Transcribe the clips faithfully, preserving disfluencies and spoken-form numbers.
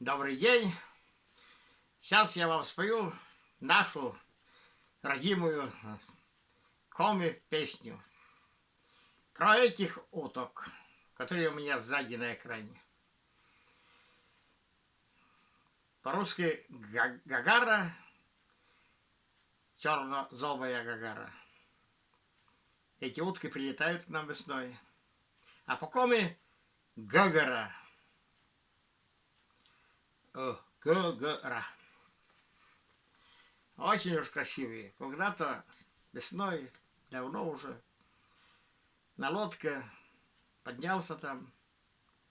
Добрый день. Сейчас я вам спою нашу родимую, э, коми песню про этих уток, которые у меня сзади на экране. По-русски га- гагара, черно-зобая гагара. Эти утки прилетают к нам весной. А по-коми гагара. О, гагара. Очень уж красивые. Когда-то весной, давно уже, на лодке поднялся там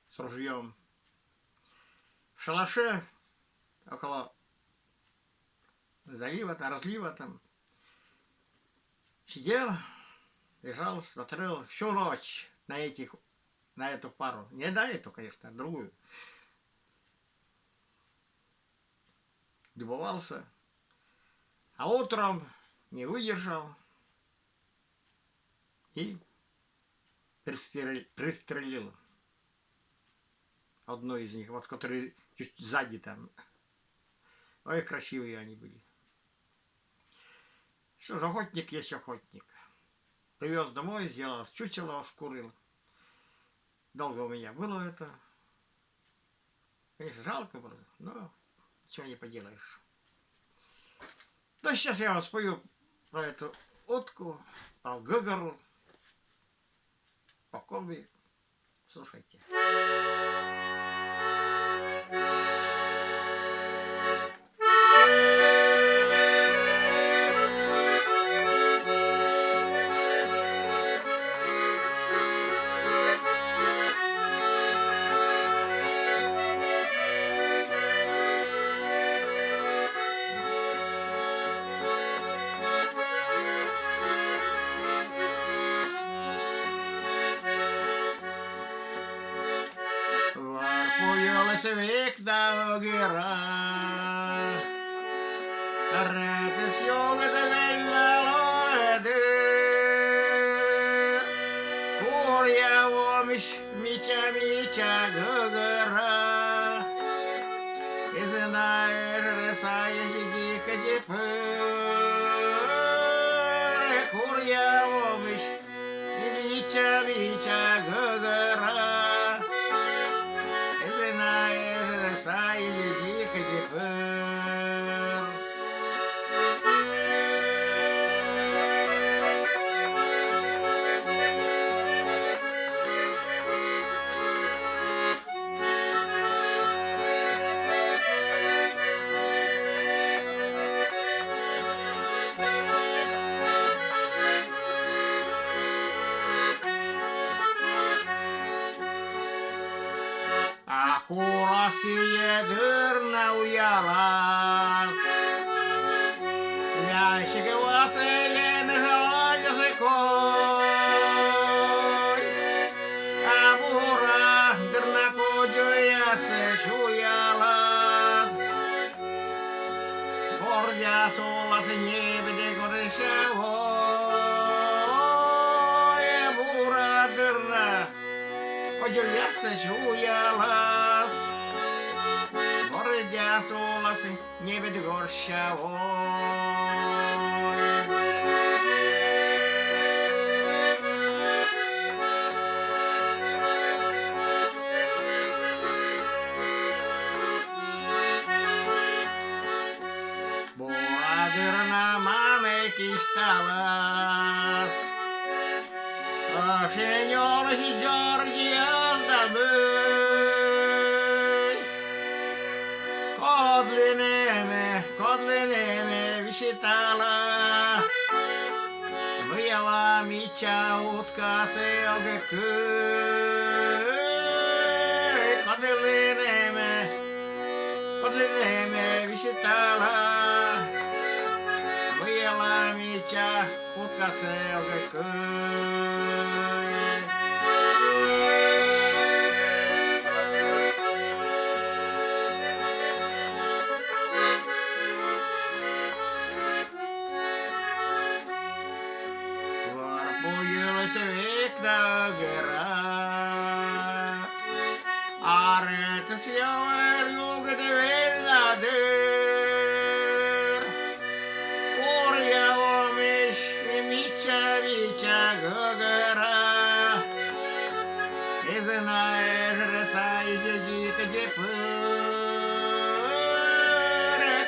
с ружьем. В шалаше около залива, там, разлива там сидел, лежал, смотрел всю ночь на этих, на эту пару. Не на эту, конечно, а другую. Любовался. А утром не выдержал и пристрел- пристрелил одну из них, вот, который чуть сзади там. Ой, красивые они были. Что ж, охотник есть охотник. Привез домой, сделал чучело, ошкурил. Долго у меня было это. Конечно, жалко было, но ничего не поделаешь. Но сейчас я вам спою про эту утку, про гагору. По-коми. Слушайте. Варпу йылысь век да гӧгӧра. Ретіс югыд вель на лоӧ дыр. Куръя вомысь мича-мича гӧгӧра. Эз на эжӧ сайысь дзикӧдз пыр. Куръя вомысь мича-мича гӧгӧра. Эз на эжӧ сайысь дзикӧдз пыр. А курас сійӧ дыр на уялас. Вясиг васӧ енэжа лоас кой. А бура дыр на кодзуяссӧ сюялас. Бордъяс улас небыд горся воӧ. Бура дыр на кодзуяссӧ сюялас. Бордъяс улас небыд горся воӧ. Бура дыр на мамӧ кисьталас. Ӧшинь олысь дзоридзьяс да мый. Кодлы нэмӧ, кодлы нэмӧ висьталас. Мыйла мича уткасӧ ог кыв. Кодлы нэмӧ, кодлы нэмӧ висьталас. Мыйла мича уткасӧ ог кыв. Варпу йылысь век да гӧгӧра. А ретіс йӧ вель югыд Зэдзик дзепыр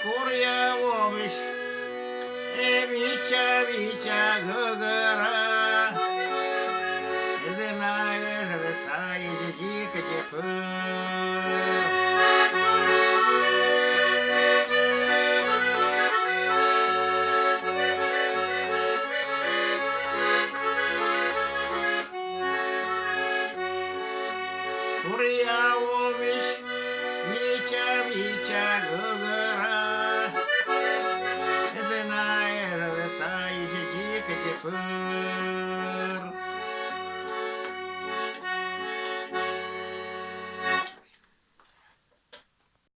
Куръя вомысь, э, вича-вича гӧгӧра. Зэна эжвеса и зэдзик дзепыр. Куръя вомысь, вича-вича гӧгӧра. Зэна эжвеса и зэдзик дзепыр.